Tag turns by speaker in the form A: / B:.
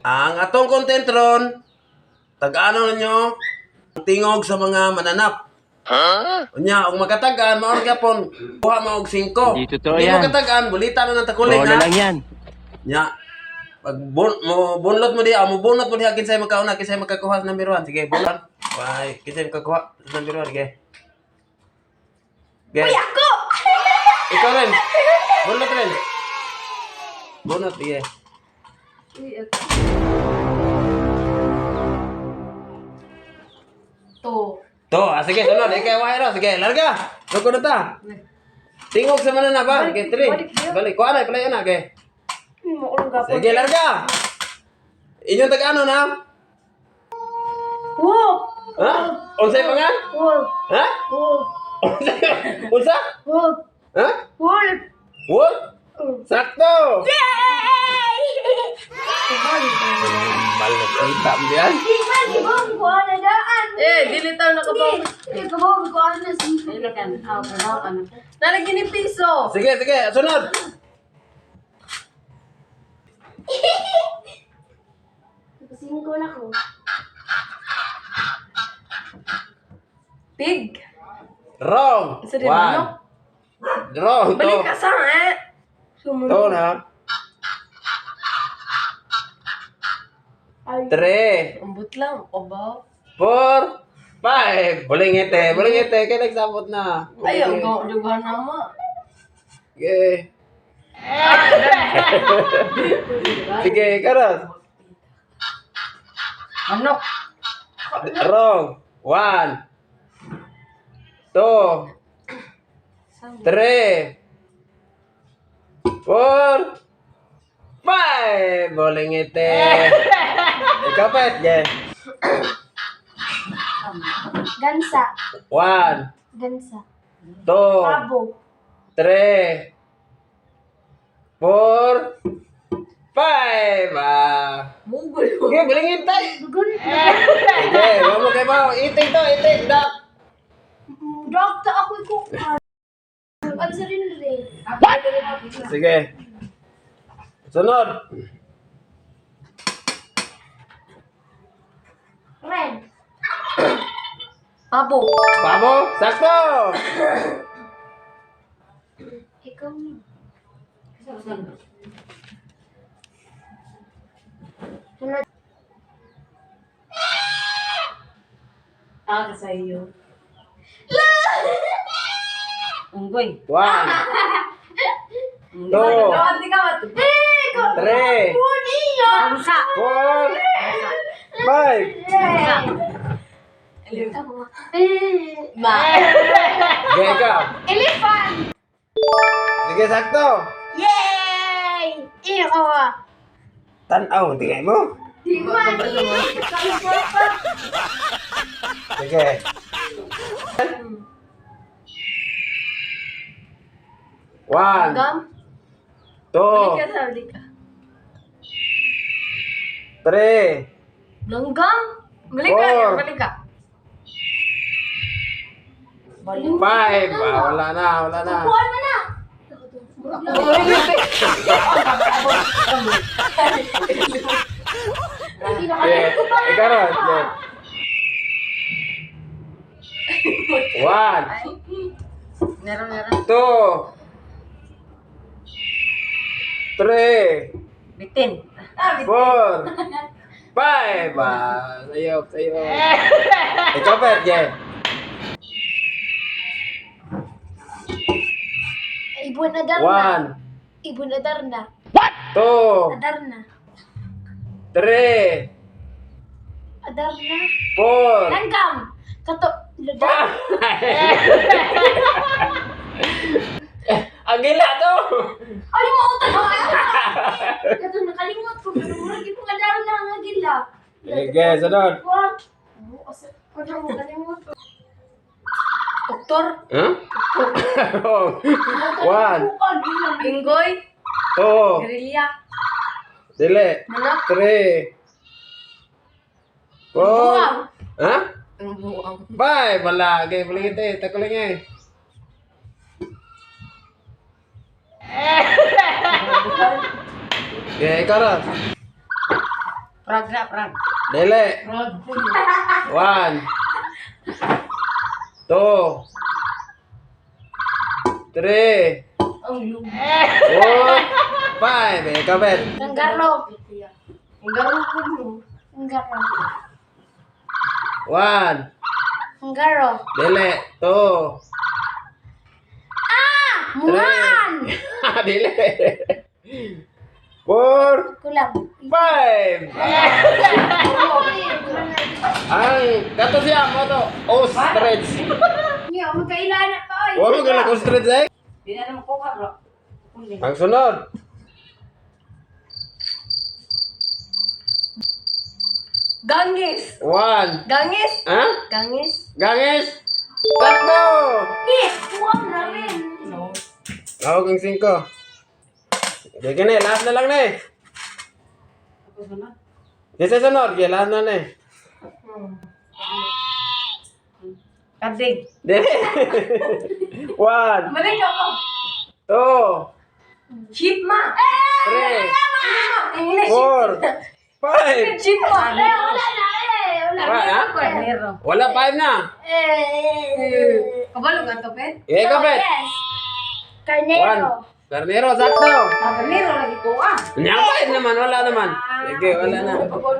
A: Ang atong content ron, tag-ano ninyo, ang tingog sa mga mananap. Unya, og makatagaan, maor gyapon, kuha mo og 5.
B: Hindi totoo
A: Hindi
B: yan.
A: mo katagaan, bulita na ng takuling,
B: Bola
A: ha?
B: lang yan.
A: Nya, pag bon, mo bunlot mo diha, mo bunlot mo diha kinsay makauna, kinsay makakuha sa number 1. Sige, bunlot. Why, kinsay makakuha sa number 1, sige. Sige.
C: Uy, ako!
A: Ikaw rin. Bunlot rin. Bunlot, sige.
C: Uy, ako. To.
A: To, ah, sige, sunod. Ikaw, wahay ro. Sige, larga. Luko na ta. Tingog sa mananap, ha? Sige, three.
C: Balik, balik.
A: Balik. Kuha na, play na, okay.
C: Makulong gapon.
A: Sige, larga. Inyong tag-ano na?
C: Wolf!
A: Ha? Unsay pa nga?
C: Wolf!
A: Ha?
C: Wolf!
A: Unsay? Unsa?
C: Wolf!
A: Ha?
C: Wolf!
A: Wolf? Sakto!
C: Yay!
A: Malupita mo yan.
C: Di ba, di ba, kuha na daan?
D: Eh, dili tayo nakabaw.
C: Di ba, kuha na si...
D: Nalagyan ni piso.
A: Sige, sige. Sunod.
C: Singko na ko.
D: Pig.
A: Wrong.
D: Isa din,
A: One.
D: manok.
A: Wrong.
D: Balik
A: Two.
D: ka sa eh.
A: Two na.
C: Ay.
A: Three.
D: Ambot lang. Obaw.
A: Four. Five. Buling ite. Buling ite. Kaya nagsabot na.
D: Ay, ang gawa na ma.
A: Sige. Sige, karos.
D: Manok.
A: Wrong. One. Two. Three. Four. Five. Buling ite. Ikaw, Pet. Yeah.
C: Gansa.
A: One.
C: Gansa.
A: Two.
C: Pabo.
A: Three. Four. Five. Ah.
D: Mugol.
A: Okay, buling ite.
C: Dugon.
A: Sige, wala mo kayo ba? Itik to, itik. Dak.
C: Dokta ako ko. Ano sa rin rin?
A: Sige. Sunod.
C: Red.
D: Pabo.
A: Pabo, sakto.
C: Ikaw na. Sunod.
D: Ah, sa iyo. Unggoy.
A: One. Two.
D: Hindi ka
C: Eh, ko.
A: Three.
C: Puniyo.
A: Four. Five.
C: Eh.
D: Ma.
A: Sige, ikaw.
C: Elephant.
A: Sige, sakto.
C: Yay! Iyo ka ba?
A: Tanaw, hindi kayo mo.
C: Di ba?
A: Sige. One.
D: Gam.
A: Two.
D: Balik ka sa balik ka.
A: Three.
D: Langgam. Balik ka,
A: Four.
D: balik ka.
A: Five. Ah, wala na, wala na.
C: Kuhan mo na.
A: Sige, ikaw ron. Sige. One.
D: Meron, meron.
A: Two. Three.
D: Bitin.
A: Four. Five. Ah, sayo, sayo. Ikaw, Pet, yeah.
C: Ibon Adarna.
A: One.
C: Ibon Adarna.
A: Two.
C: Adarna.
A: Three.
C: Adarna.
A: Four.
C: Langgam. Kato.
A: Five. Ang gila to.
C: Ay, mo utan. Kato nakalimot ko. Pero murag yung Adarna nga gila.
A: Sige, sunod.
C: Wag. Ano mo kalimot ko.
D: Doktor.
A: Huh? One.
D: Inggoy.
A: Two.
D: Guerrilla.
A: Dili.
D: Manok.
A: Three. Four.
D: Buwang.
A: Ha?
D: Ang buwang.
A: Five. Wala. Okay, balik ito eh. Takuling eh. Okay, ikaw Ros.
D: Prag na, prag.
A: Dili.
D: Prag.
A: One. Two. Three.
D: Ang lug.
A: Four. Five. Eh, kapit.
C: Kanggaro.
D: Ang garo ko no.
C: Kanggaro.
A: One.
C: Kanggaro.
A: Dili. Two.
C: Ah! Mungaan!
A: Dili. Four.
C: Kulang.
A: Five. Ang kato siya mo to. Ostrich.
C: Hindi ako magkailana pa. Oy.
A: Wa mo ka ostrich eh.
D: Di na naman kuha, bro.
A: Ang sunod.
D: Gangis.
A: One.
D: Gangis.
A: Ha?
D: Gangis.
A: Gangis. Sakto.
C: Eh, kuwang na rin.
D: No.
A: Tawag ang singko. Okay, kini, last na lang na eh.
D: Ako sunod.
A: Di sa sunod, okay, last na na eh.
D: Kadig.
A: Di. One,
D: Mali ka ko.
A: two,
D: Cheap ma.
A: three,
D: English.
A: four, five.
D: Cheap ma.
C: Eh, wala na eh. Wala
A: Wala, ha?
D: Karnero.
A: Wala, five na.
C: Eh.
D: Kabalo ka to, Pet?
A: Eh, kapit.
C: Yes. Carnero.
A: One. Karnero, sakto.
D: Ah, karnero lagi ko ah.
A: Nya, five naman, wala naman. Sige, wala na.
D: Kabalo.